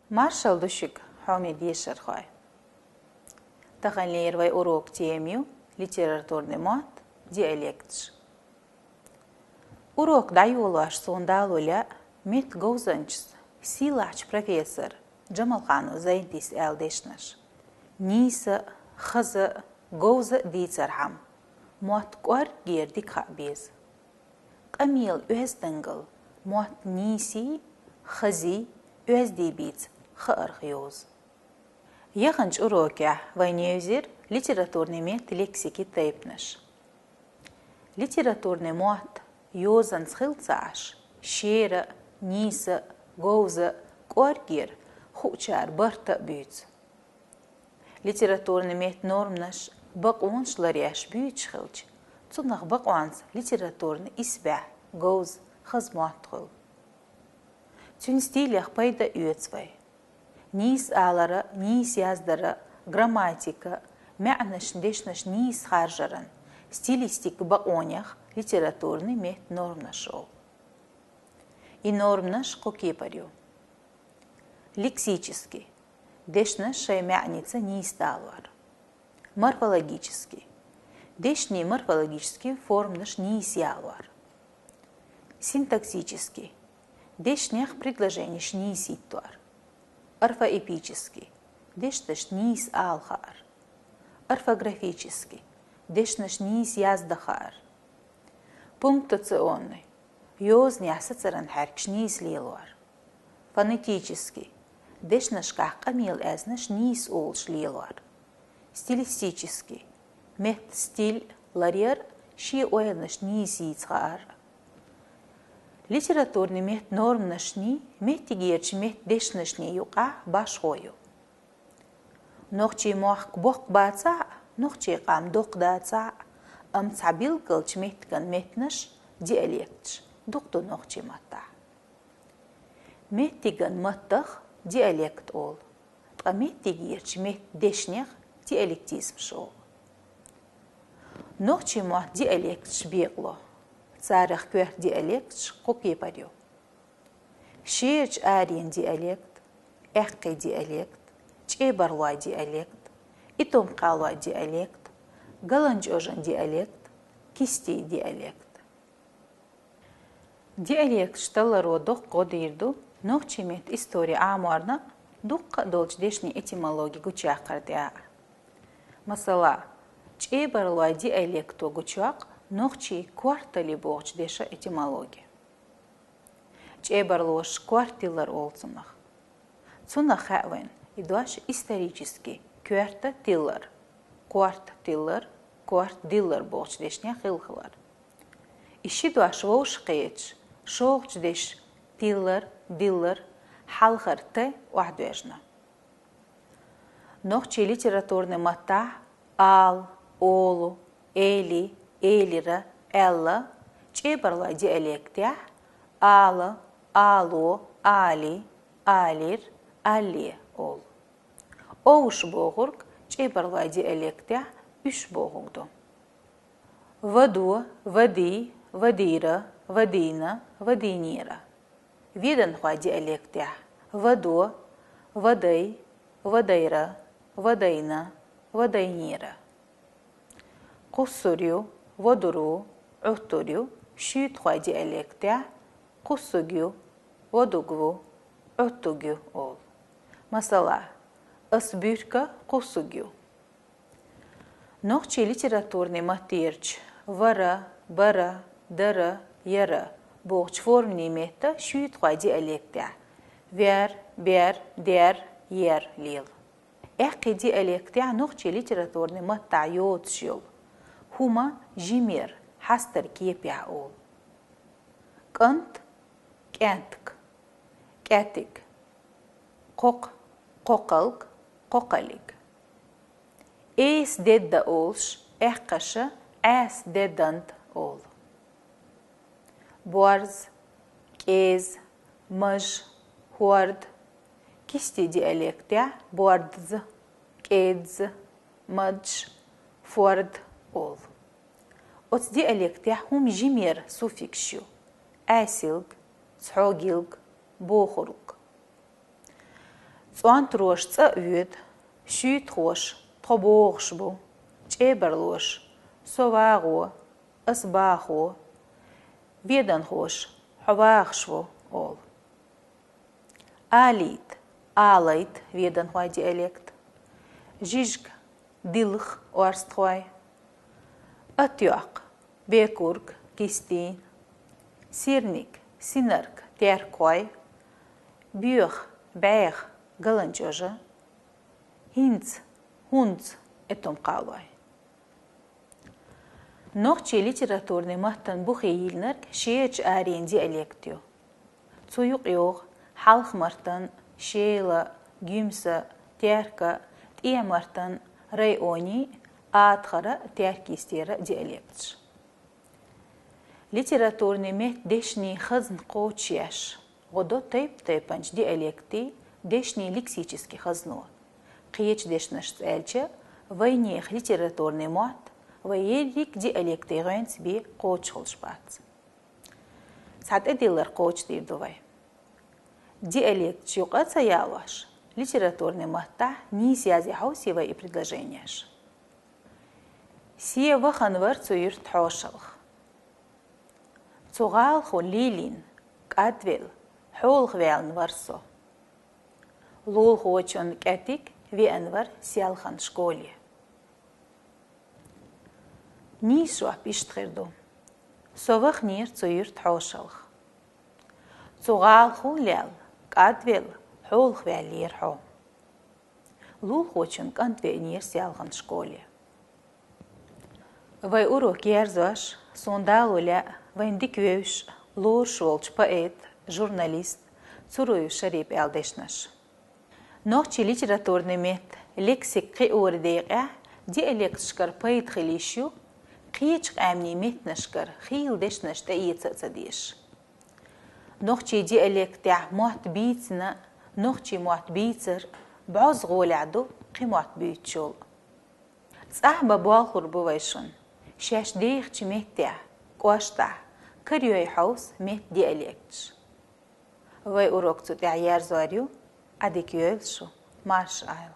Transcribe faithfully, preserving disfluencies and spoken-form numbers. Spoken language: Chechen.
Маршал ду шуга, хьоме дешархой! Таханлера вай урока тема ю литературни мотт, диалекташ. Урок дӀайолош сона дало лаьа меттаговзанчас, сийлахьча профессора Джамалханов Зайнтис аьла дешнаш. Нийса а, хаза а, говза а дийцархьама, мотт кӀоргера дика хаа беза. Къамел оьздангалла мотт нийсий, хазий, оьздий бийца хаарх йовза. Яханча урокехь вайна евзира литературни метта лексики тайпанаш. Литературни мотт йозанца хила ца Ӏаш, шера а, нийса а, говза а, кӀоргера хуучара барта а буьйцу. Литературни метта норманаш бакъонаш ларъеш буьйцуш хилча, цунах бакъонца литературни исбаьхьа, говза, хаза мотт хуьлу. Цуьнан стилех пайда а оьцу вай. Нийса алара, нийса яздара, грамматика, маьӀнашна дешнаш нийса харжаран, стилистика бакъонех литературни метта норманаш олу. И норманаш кху кепара ю. Лексически. Дешнаш шайн маьӀница нийса далор. Морфологически. Дешнийн морфологически форманаш нийса ялор. Синтаксически. Дешнех предложенеш нийса хӀиттор. Орфоэпически. Дешнаш нийса ала хаар. Орфографически. Дешнаш нийса яздан хаар. Пунктуационни. Йозанехь сацаран хьаьркаш нийса лелор. Фонетически. Дешнашкахь къамел аьзнаш нийса олуш лелор. Стилистически. Меттан стиль ларъяр, шен ойланаш нийса йийца хаар. Литературни метта норманашний, меттигерчу метта дешнашний юкъахь башхо ю. Нохчийн мохк боккха бацахь а, нохчийн къам доккха дацахь а, амма цхьа билгалчу меттиган меттанаш, диалекташ, дукха ду нохчийн маттахь. Меттиган маттах диалект олу, ткъа меттигерчу метта дешнех диалектизмаш олу. Нохчийн мотт диалекташ бекъало, царах коьрта диалекташ кху кепара ю. Шерачу аренан диалект, аьккхий диалект, чӀебарлой диалект, итум-кхалой диалект, галанчожан диалект, кистий диалект. Диалекташ талларо доккха гӀо дийр ду нохчийн меттан истори Ӏаморна а, дуккха а долчу дешнийн этимологи гучуяккхар тӀехь а. Масала, чӀебарлой диалекто гучуйоккху нохчийн кортали бохучу дешан этимологи. ЧӀебарлоша корта тиллар олу цунах. Цунах хаьа вайн и дош исторически коьрта тиллар, корта тиллар, корта диллар бохучу дешнех хилла хилар. И ши дош вовшах кхеташ, шолгӀачу дешан тиллар, диллар хьалхара т охьадоьжна. Нохчийн литературни маттахь ала, олу, эли, элира, аьлла, чӀебарлой диалектехь ала, ало, али, алир, алле олу. Овуш бохург чӀебарлой диалектехь уьш бохург ду. Вадо, вадий, вадийра, вадийна, вадийнера. Веданхой диалектехь: вадо, вадай, вадайра, вадайна, вадайнера. Кхуссур ю, водур ву, Ӏуттур ю, шуьйтахой диалектехь: кхуссуг ю, водуг ву, Ӏуттуг ю олу. Масала, ас буьрка кхуссуг ю. Нохчийн литературни маттерчу вара, бара, дара, яра бохучу форманийн метта шуьйтахой диалектехь: вер, бер, дер, ер лела. Аьккхий диалектехь нохчийн литературни маттахь йоцуш йолу хӀума жимера, хьастара кепехь олу. КӀант, кӀентк, кӀаьтиг. Кхокх, кхокхалг, кхокхалиг. Эса дедда олуш, аьккхаша Ӏеса деддант олу. Борз, кӀеза, маж, хӀорд. Кисти диалектехь бордз, кӀедз, мадж, форд олу. Оцу диалектехь хӀума жимера суффиксаш ю: Ӏесилг, цхьогилг, бохург. ЦӀонтароша цӀа а воьду, шуьйтахоша тхо богӀуш бу, чӀебарлоша со вагӀо, ас бахо, веданхоша хьо вагӀаш ву олу. Алийта, алайта веданхойн диалект. Жижиг, дилха орстхой. Атоькх, бекург, кистийна. Сирник, синарг, теркхой. Боьха, бӀеха, галанчожа. ХӀинца, хӀунца, этум кхалой. Нохчийн литературни маттан бухе йиллинарг шеча аренан диалект ю. Цу юкъа йогӀу Хьалха-Мартан, Шелан, Гуьмсан, Теркан, ТӀехьа-Мартан, Районийн, Атхаран, Теркйистера диалекташ. Литературни меттан дешнийн хазна кхочушъеш гӀо до тайп-тайпанчу диалектийн дешнийн лексически хазно. Кхечу дешнашца аьлча, вайнехан литературни мотт вайн ерриг диалектийн гӀоьнца бен кхочушхуьлуш бац. Цхьа тӀедиллар кхочушдийр ду вай. Диалекташ юкъа а ца ялош, литературни маттахь нийса язъян хьовсий вай и предложенеш. Сен вахана вара цу юьрта хьошалгӀа. Цу гӀалахула лелийна, кӀадвелла, хьолахваьллина вара со. Лулахочун кӀетиг веана вара селхана школе. Нийса жоп иштта хир ду: со ваханера цу юьрта хьошалгӀа. Цу гӀалахула лелла, кӀадвелла, хьолахваьллера хьо. Лулахочун кӀант веанера селхана школе. Вай урок ерзош, суна дало лаьа вайна дика вевзаш, лоруш волчу поэт, журналист Цуруев Шарип аьлла дешнаш. Нохчийн литературни меттан лексика кхиоран декъехь диалекташкара пайда хила йиш ю, кхечу къаьмнийн меттанашкара хийла дешнаш тӀеэца а ца дезаш. Нохчийн диалектехь мотт бийцина, нохчийн мотт бийцар бӀозза гӀолехь ду кхин мотт буьйцучул. ЦӀахь бан болхур бу вай шуна, шаьш дехачу меттехь, кӀоштахь, карайой хьовса меттан диалекташ. Вай урок цу тӀехь ерзор ю, Ӏа дика йойла шу, марша Ӏайла.